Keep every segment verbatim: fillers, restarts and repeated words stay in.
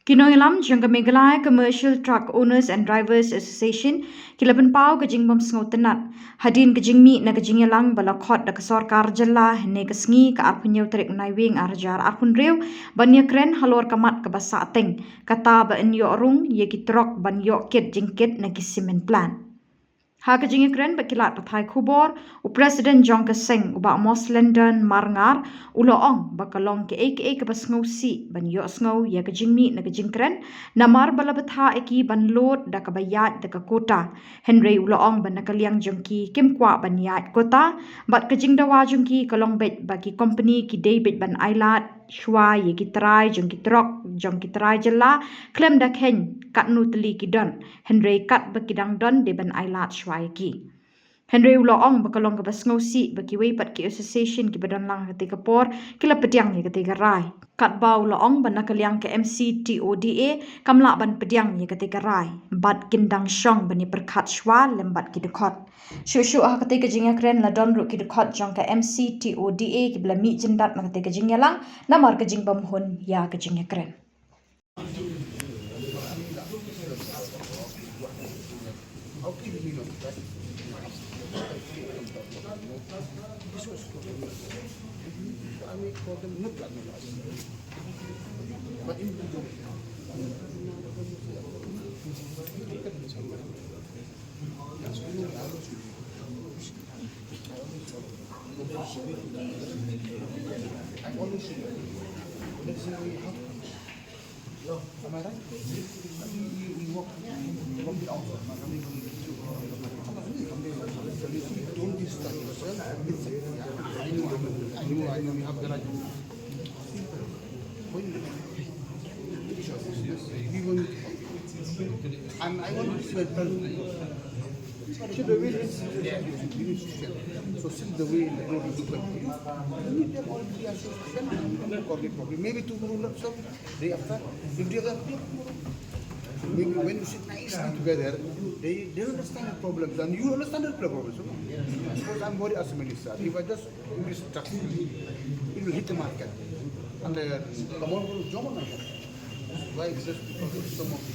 Ki nongïalam jong ka Meghalaya Commercial Truck Owners and Drivers Association ki la pynpaw ka jingbym sngewtynnat hadien ka jingmih na ka jingïalang ba la khot da ka sorkar jylla hynne ka sngi ka arphew hynñiew tarik u Naiwieng ar hajar arphew hynriew ban ïakren halor ka mat kaba sahteng, kata ba yn ïoh rung ïa ki trok ban ïoh kit jingkit na ki cement plant. Ha ka jingïakren bad ki lad pathai khubor, u President jong ka seng, u Bah Moslendon Marngar, u la ong ba ka long kaei kaei kaba sngewsih ban ïohsngew ïa ka jingmih na ka jingkren, namar ba la bthah ïa ki ban load da kaba ïaid da ka quota. Hynrei u la ong ba na ka liang jong ki kim kwah ban ïaid quota, bad ka jingdawa jong ki ka long beit ba ki company ki dei beit ban ailad shuwa ïa ki trai jong ki trok jong ki trai jylla, khlem da kheiñ katno tylli ki don, hynrei katba ki dang don dei ban ailad shuwa ïa ki. Hynrei u la ong ba ka long kaba sngewsih ba kiwei pat ki association kiba don lang ha katei ka por ki la pdiang ïa katei ka rai. Katba u la ong ba na ka liang ka M C T O D A kam lah ban pdiang ïa katei ka rai, bad kin dang shong ban ïa pyrkhat shuwa lem bad ki dkhot. Shuh shuh ha katei ka jingïakren la don ruh ki dkhot jong ka M C T O D A kiba la mih jyndat na katei ka jingïalang namar ka jingbym hun ïa ka jingïakren. And I want to see a person. So since the way the road is open, you need them all to be association. Maybe tomorrow, not so. Day after, if they are, maybe when you sit nicely together, they, they understand the problems and you understand the problems. Because I'm worried as a minister. If I just do this drastically, it will hit the market. And the common people jump on the market. Why? Just because of some of the,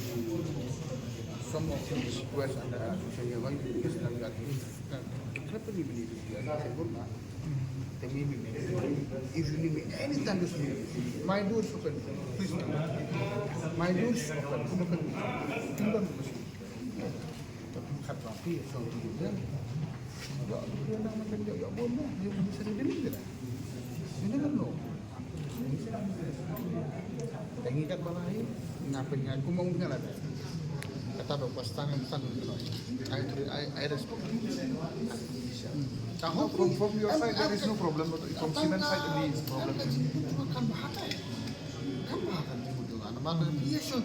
some of the requests and the association, why? Because now you are, uh, if you need me anytime, just me. My door is open. Please come. My door is open. Come, come. Come, come. You never know. Te ngi kat ba la hi, nga pyn nga kumba ong nga la da. Kata ba pas tang em tang em. I, I, I respect. Tang ho from, from your side there is no problem, but from cement side there is problem. Kan ba ha ta. Kan ba ha ta. Namar ba ye shu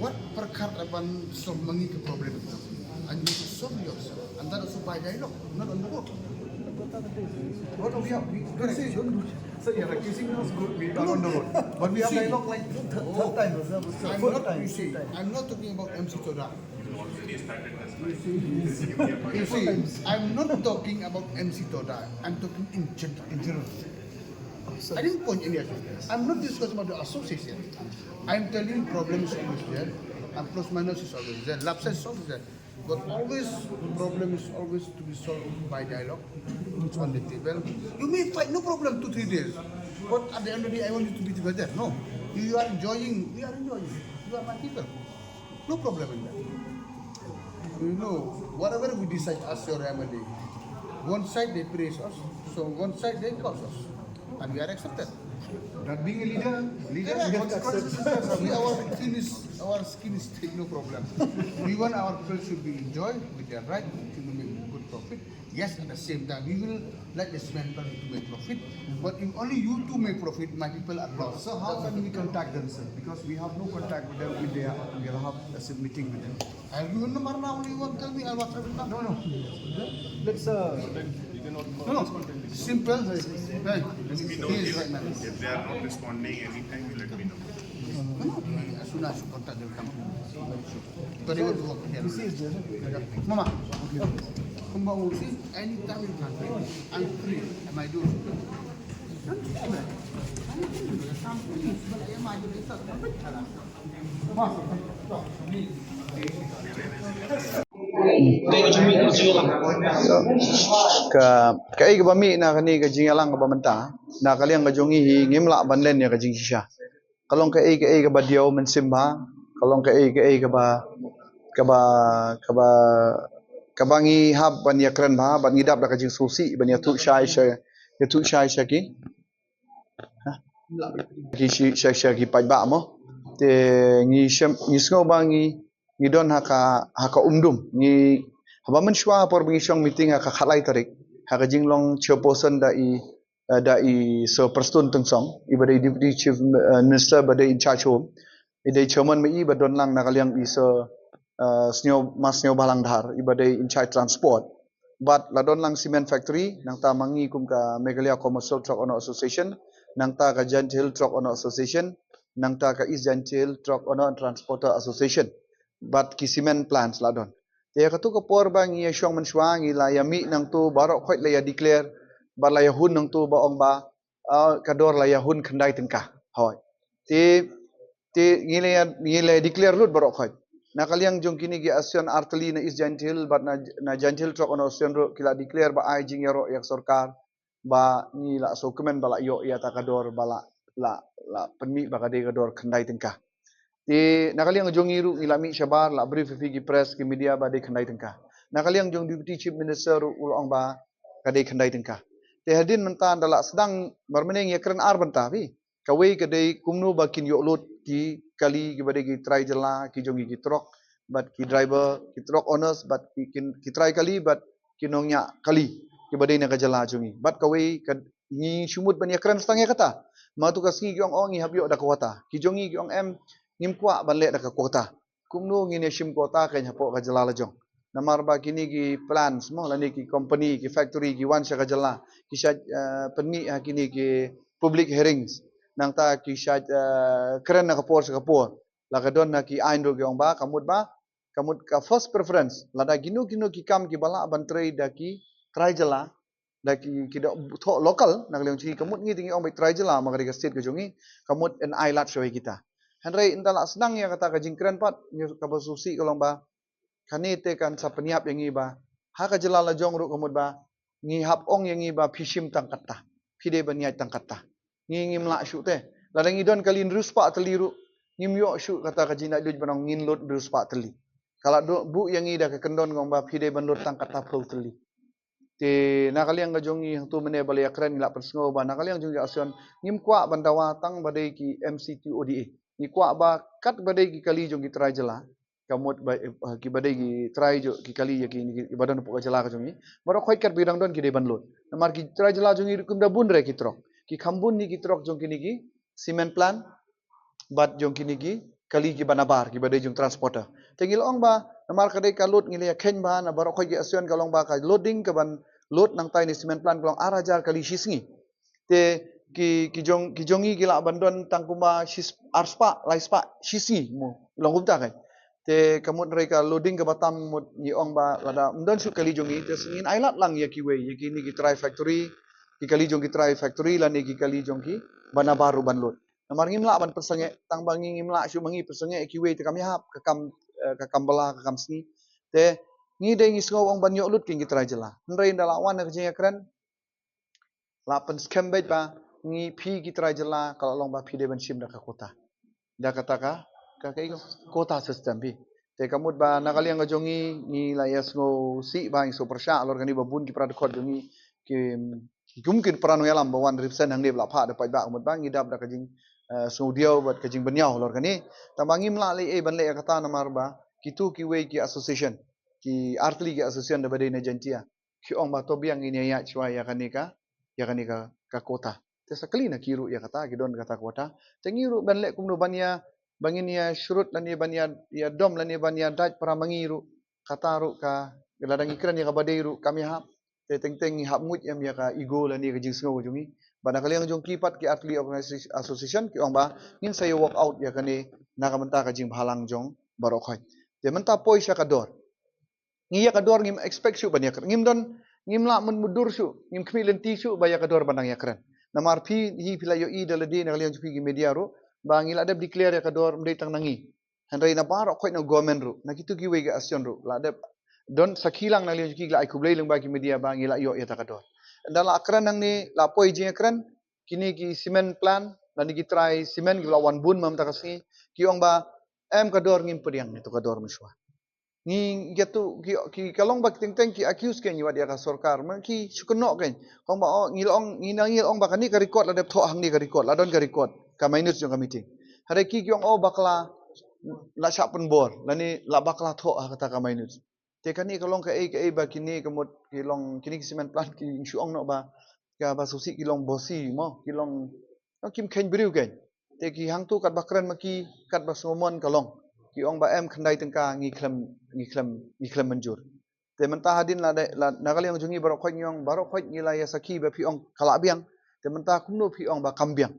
wat pyrkhat ban solve ma ngi ka problem. And you solve yourself. And that also by dialogue, not on the road. No, no, we have, we, correct. So you're accusing us good, we are on the road. But we have dialogue like th-, th-, third time, sir. I'm not, you see, I'm not talking about M C Toda. You see, I'm not talking about M C Toda. I'm talking in general. In general. I didn't point any at you. I'm not discussing about the association. I'm telling you, problem is always there, and plus minus is always there, lapses is always there. But always, problem is always to be solved by dialogue. It's on the table. You may fight, no problem, two, three days. But at the end of the day, I want you to be together. No. You, you are enjoying, we are enjoying. You are my people. No problem in that. You know, whatever we decide as your M L A, one side they praise us, so one side they curse us. And we are accepted. That being a leader, leader, correct, we have to accept. See, our skin is, our skin is thick, no problem. We want our people should be enjoyed with their right to make good profit. Yes, at the same time, we will let the cement plant to make profit. But if only you two make profit, my people are lost. So how can we contact them, sir? Because we have no contact with them. If they are, we'll have a meeting with them. I'll give you number now, only you want tell me, I'll WhatsApp it now. No, no. Let's, uh, no, no. Simple. Hey, he is right now. If they are not responding anytime, you let me know. No, no. As soon as you contact, they'll come to me. Very sure. But they want to work here. Mama, come on, see, anytime you can. I'm free. Am I doing? I'm free. I'm free. But I am, I do this. Ka, kaei kaba mih na kane ka jingïalang kaba mynta, na ka liang ka jong ngi hi ngim lah ban len ïa ka jingshisha. Ka long kaei kaei kaba diaw mynsiem bha, ka long kaei kaei kaba, kaba, kaba, kaba ngi hap ban ïakren bha, ban ngi dap da ka jingsngewsih, ban ïathuh shai sha, ïathuh shai sha ki. Ha? Ki shi, sha, sha ki paidbah mo. Te ngi shem, ngi sngew ba ngi, ngi don ha ka, ha ka umdum. Ngi, haba mynshuwa por ba ngi shong meeting ha ka khatlai tarik, ha ka jinglong chairperson da i, eh, da i Sir Prestone Tynsong, i ba dei Deputy Chief, eh, Minister ba dei in charge home. I dei chairman ma i ba don lang na ka liang i Sir, eh, Sniaw, Ma Sniawbhalang Dhar, i ba dei in charge transport. Bad la don lang cement factory, nangta ma ngi kum ka Meghalaya Commercial Truck Owner Association, nangta ka Jaintia Hill Truck Owner Association, nangta ka East Jaintia Hill Truck Owner and Transporter Association. Bad ki cement plants la don. Te katu ka por ba ngi ïa shong mynshuwa ngi la ïa mih nangtu baroh khoit la ïa declare, bad la ïa hun nangtu ba ong ba, ah, ka dor la ïa hun khyndai tyngka. Hoi. Te, te ngi la ïa, ngi la ïa declare lut baroh khoit. Na ka liang jong kine ki association artylli na East Jaintia Hill bad na, na Jaintia Hill Truck Owner Association ruh ki la declare ba ai jingïaroh ïa ka sorkar ba ngi la sngewkmen ba la ïoh ïa ta ka dor ba la, la, la pynmih ba ka dei ka dor khyndai tyngka. Te na ka liang jong ngi ruh ngi la mih shabar la brief ïa phi ki press ki media ba dei khyndai tyngka. Na ka liang jong Deputy Chief Minister ruh u la ong ba ka dei khyndai tyngka. Te hadien mynta da la sdang mar mynne ngi ïakren ar bynta phi. Kawei ka dei kumno ba kin ïoh lut ki kali ki ba dei ki trai jylla ki jong ki truck bad ki driver ki truck owners bad ki, kin, ki trai kali bad ki nongñiah kali ki ba dei na ka jylla jong ngi. Bad kawei ka ngi shu mut ban ïakren stang ïa kata. Ma tu ka sngi ki ong ong ngi hap ïoh da ka quota. Ki jong ngi ki ong em ngim kwah ban leh da ka quota. Kumno ngin ïa shim quota kein hapoh ka jylla la jong. Namar ba kine ki plants mo lane ki company ki factory ki wan sha ka jylla ki shait, eh, pynmih ha kine ki public hearings. Nangta ki shait, eh, kren na ka por sha ka por. La ka don ha ki aiñ ruh ki ong ba ka mut ba, ka mut ka first preference. Lada kino kino ki kam ki ba lah ban trei da ki trai jylla, da ki, ki da thoh local, na ka liang jong ki ka mut ngi te ngi ong ba trai jylla ma ka dei ka state ka jong ngi, ka mut yn ai lad shawei kita. Hynrei ynda la sdang ïa kata ka jingkren pat, ngi kaba sngewsih ka long ba, kane te kan sa pynïap ïa ngi ba, ha ka jylla la jong ruh ka mut ba, ngi hap ong ïa ngi ba phi shim tang katta, phi dei ban ïaid tang katta. Ngi ngim lah shuh te. Lada ngi don kali hynriew spah tylli ruh, ngim ïoh shuh kata ka jingdait luid ban ong ngin lut hynriew spah tylli. Ka la buh ïa ngi da ka kyndon ka ong ba phi dei ban lut tang katta phew tylli. Te na ka liang ka jong ngi hangtu mynne ba la ïakren ngi la pynsngew ba na ka liang jong ngi association ngim kwah ban dawa tang ba dei ki M C T O D A. Ngi kwah ba kat ba dei ki kali jong ki trai jylla. Ka mut ba, eh, ki ba dei ki trai jong ki kali ïa ki, ki ba don hapoh ka jylla ka jong ngi. Baroh khoit kat ba dang don ki dei ban lut. Namar ki trai jylla jong ngi ruh kim da bun re ki truck. Ki kham bun hi ki truck jong kine ki cement plant bad jong kine ki kali ki ba nabar ki ba dei jong transporter. Te ngi la ong ba namar ka dei ka lut ngi la ïa kheiñ ba na baroh khoit ki association ka long ba ka loading ka ban lut nangta ine cement plant ka long ar hajar kali shi sngi. Te ki, ki jong, ki jong ngi ki lah ban don tang kumba shi sp-, ar spah, lai spah shi sngi mo. Long kumta kai. Te ka mut hynrei ka loading kaba tam mut ngi ong ba lada ym don shuh kali jong ngi te ngin ai lad lang ïa kiwei ïa kine ki trai factory, ki kali jong ki trai factory lane ki kali jong ki ba nabar ruh ban lut. Namar ngim lah ban pynsangeh, tang ba ngi ngim lah shuh ma ngi pynsangeh ïa kiwei te kam ïahap ka kam, eh, ka kam bylla ka kam sngi. Te ngi dei ngi sngew ong ban ïoh lut ki ngi trai jylla. Hynrei ynda la wan ha ka jingïakren la pynskhem beit ba ngi phi ki trai jylla ka la long ba phi dei ban shim da ka quota. Da kata ka, ka, ka quota system phi. Te ka mut ba na ka liang ka jong ngi ngi la ïa sngewsih ba ngi sngewpyrshah halor kane ba bun ki para dkhot jong ngi ki, ki kum ki para nongïalam ba wan represent hangne ba la phah da paidbah ka mut ba ngi dap da ka jing, eh, sngewdiaw bad ka jingbynñiaw halor kane. Tang ba ngim lah leh ei ban leh ïa kata namar ba kitu kiwei ki association, ki artylli ki association da ba dei na Jaintia ki ong ba to biang ngin ïa ïaid shuwa ïa kane ka, ïa kane ka, ka quota. Te sa kylli na ki ruh ïa kata, ki don kata quota. Te ngi ruh ban leh kumno ban ïa, ba ngin ïa shrut lane ban ïa, ïa dom lane ban ïa dait para ma ngi ruh. Kata ruh ka, lada ngi kren ïa kaba dei ruh kam ïahap. Te teng teng ngi hap nguid em ïa ka ego lane ka jingsngew ka jong ngi. Bad na ka liang jong ki pat ki artylli organization, association ki ong ba ngin sa ïa work out ïa kane na ka bynta ka jingbhalang jong baroh khoit. Te mynta poi sha ka dor. Ngi ïa ka dor ngim expect shuh ban ïakren. Ngim don, ngim lah mut mudur shuh, ngim khmih lynti shuh ba ïa ka dor ban dang ïakren. Namar phi hi phi la ïohi da lade na ka liang jong phi ki media ruh, ba ngi la dep declare ïa ka dor ym dei tang na ngi. Hynrei na baroh khoit na government ruh, na kitu kiwei ki association ruh la dep don sakhi lang na liang jong ki, la ai khublei lyngba ki media ba ngi la ïoh ïa kata ka dor. Ynda la kren hangne, la poi jingkren, kine ki cement plant lane ki trai cement kiba la wan bun mynta ka sngi, ki ong ba em ka dor, ngim pdiang ïa katu ka dor mynshuwa. Ngi, ngi tu ki, ki ka long ba ki teng teng ki accuse kein wat ïa ka sorkar, ma ki shu kynnoh kein. Kong ba, oh, ngi la ong, ngi na ngi la ong ba kane ka record la dep thoh hangne, ka record la don, ka record ka minutes jong ka meeting. Hynrei ki, ki ong, oh, bakla la shah pynbor lane la bakla thoh ha kata ka minutes. Te kane ka long kaei kaei ba kine ka mut ki long, kine ki cement plant ki shu ong noh ba, ka ba sngewsih ki long bossy mo, ki long, oh, kim kheiñ briew kein. Te ki hangtu katba kren ma ki, katba sngewmon ka long, ki ong ba em khyndai tyngka ngi khlem, ngi khlem, ngi khlem mynjur. Te mynta hadien la dei, la, na ka liang jong ngi baroh khoit ngi ong, baroh khoit ngi la ïa sakhi ba phi ong ka la biang. Te mynta kumno phi ong ba kam biang?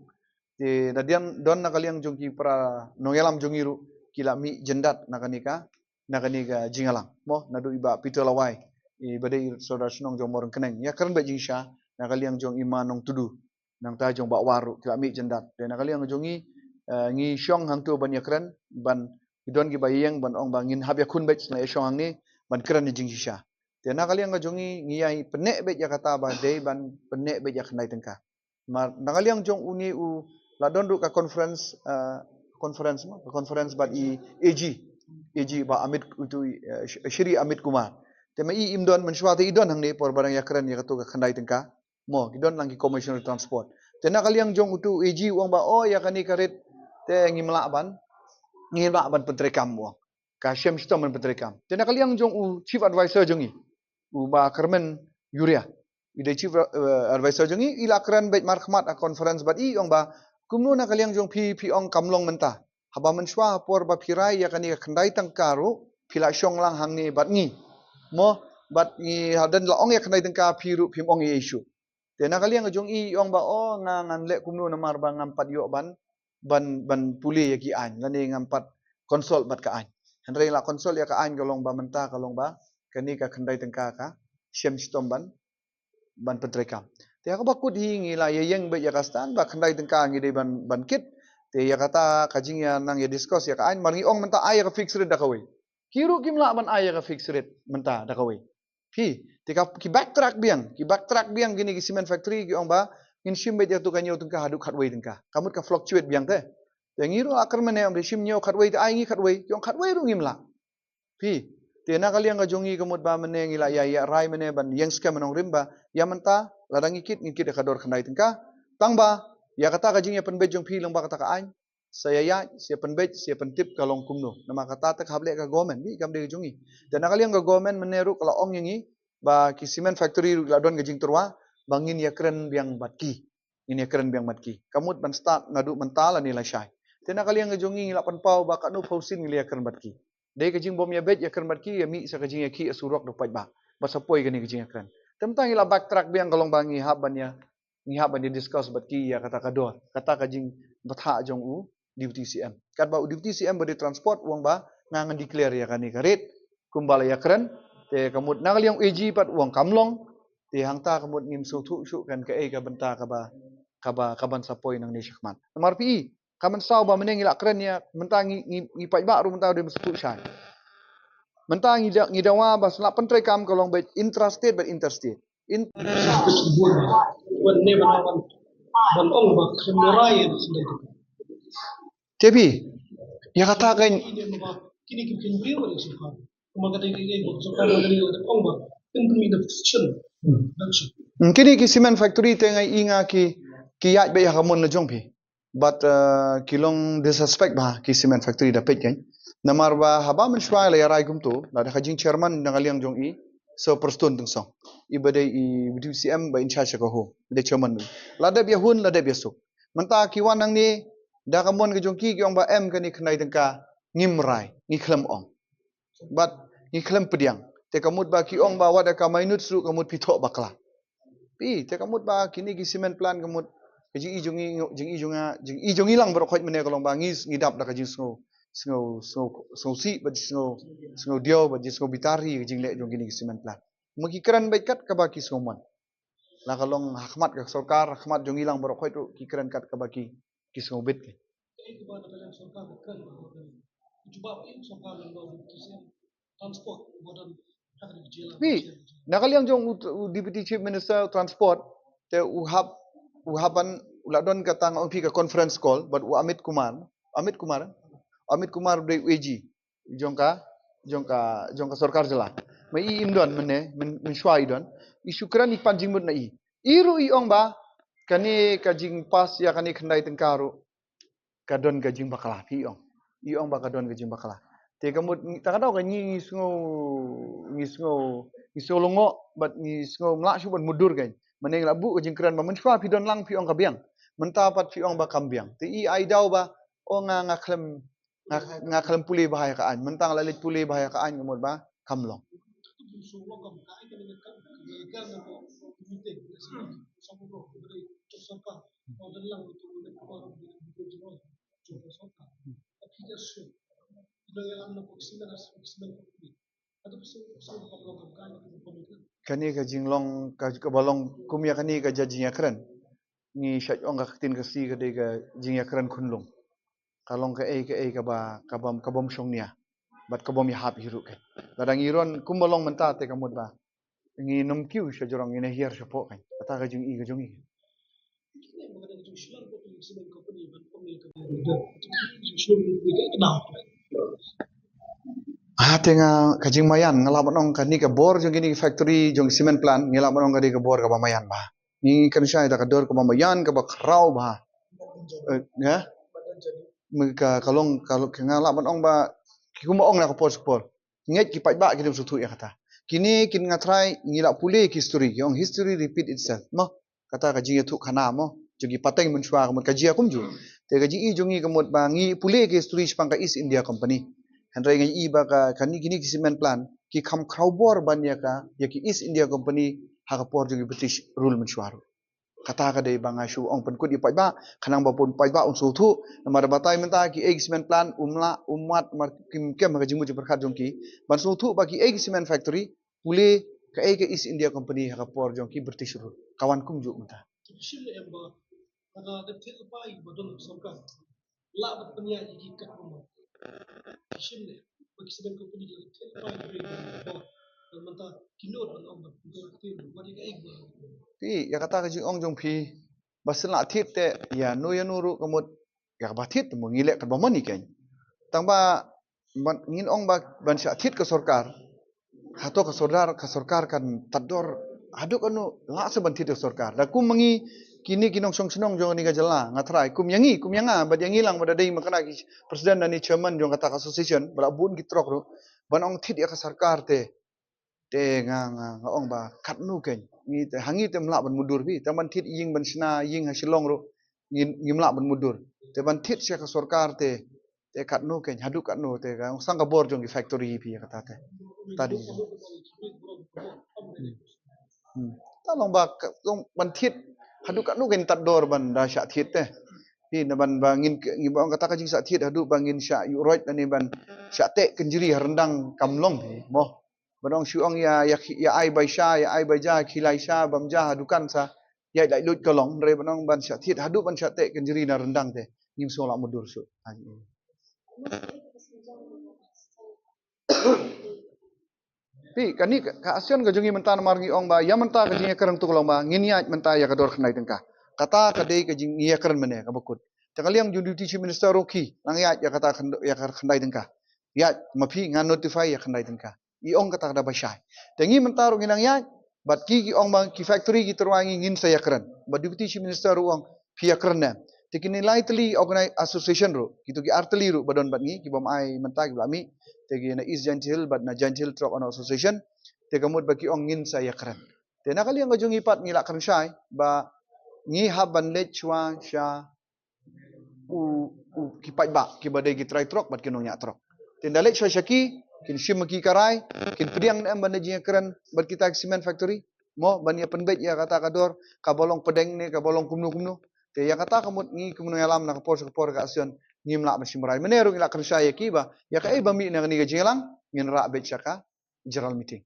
Te da dang don na ka liang jong ki para nongïalam jong ngi ruh, ki la mih jyndat na kane ka, na kane ka jingïalang mo, naduh i Bah Peter Lawai, iba dei i Sordar Shnong jong Mawryngkneng, ïa kren bad jingshisha. Na ka liang jong i Ma Nongtudu, nangta jong Bah War ruh ki la mih jyndat. Te na ka liang jong ngi, eh, ngi shong hangtu ban ïa kren, ban, ki don kiba ïeng ban ong ba ngin hap ïa khun bad, sngewbha ïa shong hangne ban kren ïa jingshisha. Te na ka liang ka jong ngi, ngi ïa pyneh bad ïa kata ba dei ban pyneh bad ïa khyndai tyngka. Mar na ka liang jong une u, la don ruh ka conference, eh, conference mo, ka conference bad i AG, AG Bah Amit, utu, eh, Sh-, Shri Amit Kumar. Te ma i im don, mynshuwa te i don hangne por ba dang ïa kren ïa katu ka khyndai tyngka. Mo, ki don lang ki Commissioner Transport. Te na ka liang jong utu AG u ong ba, oh, ïa kane ka rit te ngim lah ban, ngim lah ban pyntreikam, u ong. Ka shem shitom ban pyntreikam. Te na ka liang jong u Chief Advisor jong ngi, u Bah Kyrmen Yuria, i dei Chief, eh, Advisor jong ngi, i la kren bad markhmat ha conference bad i ong ba, kumno na ka liang jong phi, phi ong kam long mynta? Haba mynshuwa ha por ba phi rai ïa kane ka khyndai tyngka ruh, phi la shong lang hangne bad ngi. Mo, bad ngi hadien la ong ïa khyndai tyngka, phi ruh phim ong ei ei shuh. Te na ka liang ka jong i ong ba, oh, nga ngan leh kumno namar ba ngam pat ïoh ban, ban, ban pule ïa ki aiñ, lane ngam pat consult bad ka aiñ. Hynrei la consult ïa ka aiñ ka long ba mynta ka long ba kane ka khyndai tyngka ka shem shitom ban, ban pyntreikam. Te ha kaba kut hi ngi la ïa ïeng bad ïa ka stand ba khyndai tyngka ngi dei ban, ban kit. Te ïa kata ka jingïa nang ïa discuss ïa ka aiñ, mar ngi ong mynta ai ïa ka fixed rate da kawei. Ki ruh kim lah ban ai ïa ka fixed rate mynta da kawei. Phi, te ka, ki backtrack biang, ki backtrack biang kine ki cement factory, ki ong ba ngin shim beit ïa tu ka hynñiew tyngka haduh khatwei tyngka. Ka mut ka fluctuate biang te. Te ngi ruh akar mynne ong ba shim hynñiew khatwei, te ai ngi khatwei, ki ong khatwei ruh ngim lah. Phi, te na ka liang ka jong ngi ka mut ba mynne ngi la ïa, ïa rai mynne ban ïeng skhem nongrim ba ïa mynta lada ngi kit, ngi kit ïa ka dor khyndai tyngka. Tang ba ïa kata ka jingïa pynbeit jong phi lyngba kata ka aiñ, sa ïa ïaid, sa ïa pynbeit, sa ïa pyntip ka long kumno. Namar kata te ka hap leh ka government, bad kam dei ka jong ngi. Te na ka liang ka government mynne ruh ka la ong ïa ngi ba ki cement factory ruh la don ka jingtyrwa ba ngin ïa kren biang bad ki. Ngin ïa kren biang bad ki. Ka mut ban start naduh mynta lane lashai. Te na ka liang ka jong ngi ngi la pynpaw ba katno phew sien ngi la ïa kren bad ki. Dei ka jingbym ïa beit ïa kren bad ki, ïa mih sa ka jingïakhih ïa surok da u paidbah. Bad sa poi kane ka jingïakren. Te mynta ngi la backtrack biang ka long ba ngi hap ban ïa, ngi hap ban ïa discuss bad ki ïa kata ka dor, kata ka jingbthah jong u Deputy CM. Katba u Deputy CM ba dei transport u ong ba nga ngan declare ïa kane ka rate kumba la ïakren. Te ka mut na ka liang AG pat u ong kam long. Te hangta ka mut ngim sngewthuh shuh kan kaei ka bynta kaba, kaba, kaban sa poi nangne shakhmat. Namar phi i, ka mynsaw ba mynne ngi la kren ïa, mynta ngi, ngi, ngi paidbah ruh mynta u dei mynshuh shai. Mynta ngi da, ngi dawa ba sa la pyntreikam ka long beit intrastate bad interstate. In Te phi, ïa kata kan. Hmm, kine ki cement factory te nga i nga ki, ki ïaid beit ha ka mon la jong phi. Bad, eh, ki long disrespect bha ki cement factory da peit kan. Namar ba haba mynshuwa la ïa rai kumto, la da ka jing chairman na ka liang jong i Sir Prestone Tynsong. I ba dei i Deputy CM ba in charge ka home, i dei chairman. La dep ïa hun, la dep ïa suk. Mynta ki wan nangne da ka mon ka jong ki, ki ong ba em kane khyndai tyngka, ngim rai, ngi khlem ong. Bad ngi khlem pdiang. Te ka mut ba ki ong ba wat da ka minutes ruh ka mut phi thoh bakla. Phi, te ka mut ba kine ki cement plant ka mut ka jing i jong i, jing i jong nga, jing i jong i lang baroh khoit mynne ka long ba ngi, ngi dap da ka jingsngew, sngew, sngew, sngewsih bad sngew, sngew diaw bad jingsngew bitar hi ka jingleh jong kine ki cement plant. Ma ki kren beit kat kaba ki sngewmon. La ka long ha khmat ka sorkar, ha khmat jong i lang baroh khoit ruh ki kren kat kaba ki, ki sngewbit ki. Wi, na ka liang jong u, u Deputy Chief Minister Transport, te u hap, u hap ban, u la don kata nga ong phi ka conference call bad u Amit Kumar, Amit Kumar, Amit Kumar u dei u A G jong ka, jong ka, jong ka sorkar jylla. Ma i im don mynne, myn, mynshuwa i don. I shu kren i pan jingmut na i. I ruh i ong ba kane ka jingpass ïa kane khyndai tyngka ruh ka don ka jingbakla, phi ong. I ong ba ka don ka jingbakla. Te ka mut, ta ka daw ka ngi, ngi sngew, ngi sngew, ngi sngew lyngngoh bad ngi sngew mlak shuh ban mutdur kan. Mynne nga la buh ka jingkren ba mynshuwa phi don lang phi ong ka biang. Mynta pat phi ong ba kam biang. Te i ai daw ba, o nga, nga khlem, nga, nga khlem pule bha ïa ka aiñ. Mynta nga la leit pule bha ïa ka aiñ ka mut ba kam long. Kane ka jinglong ka, kaba long kum ïa kane ka jingïakren. Ngi shait ong ka ktien Khasi ka dei ka jingïakren khunlung. Ka long kaei kaei kaba, kaba, ka bym shong nia bad ka bym ïahap hi ruh kan. Lada ngi rung kumba long mynta te ka mut ba ngin ym kiew sha jrong, ngin ïa hiar shapoh kan. Kata ka jingi ka jong ngi. Ha, te nga, ka jingmaïan, nga lah ban ong kane ka bor jong kine ki factory, jong ki cement plant, nga lah ban ong ka dei ka bor kaba maïan bha. Ngi kynshai da ka dor kaba maïan, kaba khraw bha. Eh, ya? Ka, ka long, ka long, nga lah ban ong ba, ki kumba ong na ka por sha ka por. Ngeit ki paidbah kim sngewthuh ïa kata. Kine kin, nga tharai ngi la pule ki history, ki ong history repeat itself. Mo, kata ka jingïathuh khana mo, jong ki pateng mynshuwa ka mut ka jia kumjuh. Te ka jingi jong ngi ka mut ba ngi pule ki history shaphang ka East India Company. Hynrei nga i ba ka, kane, kine ki cement plant ki kham khraw bor ban ïa ka, ïa ki East India Company ha ka por jong ki British rule mynshuwa ruh. Kata ka dei ba nga shu ong pynkut ïa paidbah, khnang ba pun paidbah un sngewthuh. Namar batai mynta kiei ki cement plant, um lah, um wad, namar kim kem ha ka jingmut jingpyrkhat jong ki. Ban sngewthuh ba kiei ki cement factory, pule kaei ka East India Company ha ka por jong ki British rule. Ka wan kumjuh mynta. Lah ban pynïaid ïa ki kat kumno? Ki shim ne ba ki cement company ki la thied pai ki briew ba, ba mynta ki nud ban ong ban pynïaid ki briew ba ïa kaei ba. Phi, ïa kata ka jingong jong phi ba shen lah thied te ïa no ïa no ruh ka mut ïa kaba thied te mo ngi leh katba mon ïa kein. Tang ba ban, ngin ong ba ban shah thied ka sorkar. Hato ka sorkar, ka sorkar kan tad dor haduh katno, lah se ban thied ka sorkar. Da kum ma ngi kine ki nongshong shnong jong kane ka jylla, nga tharai kum ïa ngi, kum ïa nga bad ïa ngi lang ba da dei ma kane ki president ne chairman jong kata ka association, ba la bun ki trok ruh ban ong thied ïa ka sorkar te. Te nga, nga, nga ong ba katno kein. Ngi te, ha ngi te ym lah ban mutdur phi. Te ban thied ïing ban shna, ïing ha Shillong ruh ngim, ngim lah ban mutdur. Te ban thied sha ka sorkar te, te katno kein, haduh katno te ka, sang ka bor jong ki factory phi ïa kata te. Ta dei. Hmm. Ta long ba ka, long ban thied haduh katno kein tad dor ban da shah thied te. Phi, na ban ba ngin, ngin ba ong kata ka jingshah thied haduh ba ngin shah ïuh roit ne ban shah teh kynjri ha ryndang kam long phi mo. Ban ong shu ong ïa, ïa, ïa ai bai sha, ïa ai bai ja, khie lai sha, bam ja ha dukan sa, ïa lai lut ka long, hynrei ban ong ban shah thied haduh ban shah teh kynjri na ryndang te. Ngim sngewlah mutdur shuh. Phi, kane ka, ka ASEAN ka jong ngi mynta namar ngi ong ba ïa mynta ka jingïakren tu ka long ba ngin ïaid mynta ïa ka dor khyndai tyngka. Kata ka dei ka jingïakren mynne kaba kut. Te ka liang jong Deputy Chief Minister ruh ki nang ïaid ïa kata khyn-, ïa ka khyndai tyngka. Ïaid ma phi, ngan notify ïa khyndai tyngka. I ong kata ka da ba shai. Te ngi mynta ruh ngi nang ïaid bad ki, ki ong ba ki factory ki tyrwa ngi, ngin sa ïakren. Bad Deputy Chief Minister ruh ong phi ïakren ne. Te kine lai tylli organi-, association ruh, kito ki ar tylli ruh ba don bad ngi, ki bym ai mynta ki ba la mih. Te ki na East Jaintia Hills bad na Jaintia Hills Truck Owner Association. Te ka mut ba ki ong ngin sa ïakren. Te na ka liang ka jong ngi pat ngi la kren shai ba ngi hap ban leit shuwa sha u, u ki paidbah, ki ba dei ki trai trok bad ki nongñiah trok. Te ynda leit shuwa sha ki, kin shim ma ki ka rai, kin pdiang ne em ban da jingïakren bad kita ki cement factory. Mo, ban ïa pynbeit ïa kata ka dor kaba long pdeng ne kaba long kumno kumno. Te ïa kata ka mut ngi kum nongïalam na ka por sha ka por ka ASEAN ngim lah ban shim rai. Mynne ruh ngi la kren shai ïa ki ba ïa kaei ba mih na kane ka jingïalang ngin rah beit sha ka general meeting.